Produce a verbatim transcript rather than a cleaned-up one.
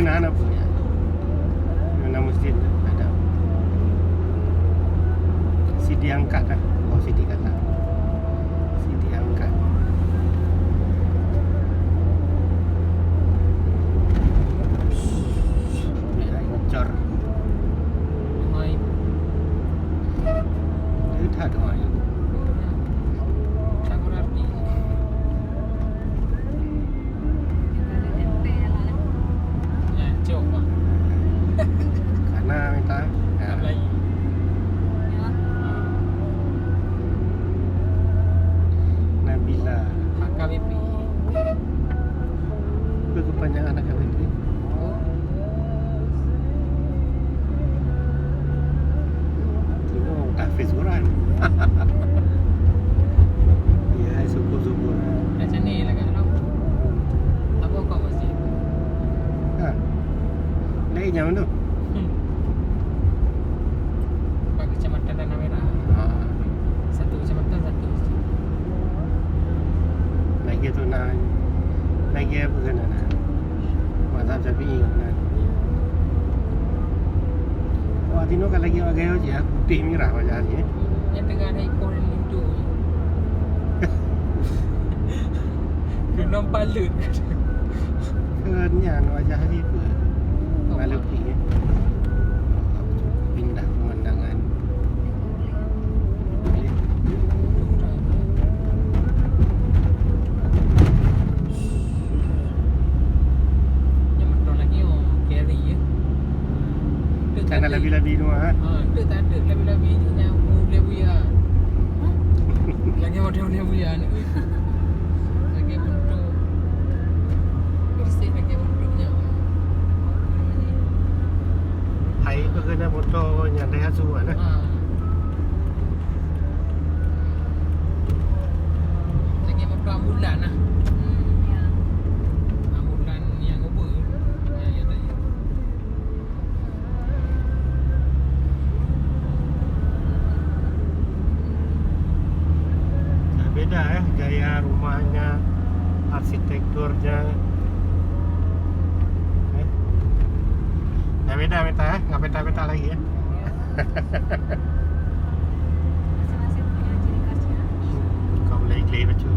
Nah, apa ya? Mana masjid tu? Ada. Sidi Angkat dah. Oh, Sidi Kata. Sidi Angkat. Ni dah ngecor. Mai. Dia tak ada mai. Tak berarti. Nyan cok, Mak. Kana mita. Ya. Melayu. Nabila. H K B P. Apa kepanjangan H K B P? Oh. Tengok tahfiz Quran. Ya, syukur-syukur. Dah macam ni lah kat dalam. Apa kau masih? Ha. Lain nyang tu. Hmm. Bak kecamatan Tanah Merah. Ha. Satu kecamatan, satu masjid. Lagi tu nah. Lagi apa kena nah? Mazhab Syafi'i kan. Wah, tino kan lagi orang gaya je, putih merah wajah ni. Yang tengah naik pun lintu. Kena palut. Kan nyan wajah dia pun. Malu pi, eh. Pindah pemandangan. Yang betul lagi, oh, carry, ya. Kan ada labi-labi tu, ha? Ha, tu tak ada labi-labi tu yang boleh buya. Lagi model boleh buya ni. Lagi bentuk. Bersih lagi bentuknya. Hai, tu kena motor yang Daihatsu kan, eh? Ha. Lagi motor ambulan lah. Hmm, ya. Ambulan yang Uber. Ya, ya, tadi. Dah beda, eh, gaya rumahnya, arsitekturnya. Eh. Dah beda mita, eh, nggak beda-beda lagi, eh. Masing-masing punya ciri khasnya. Kau mulai iklim macam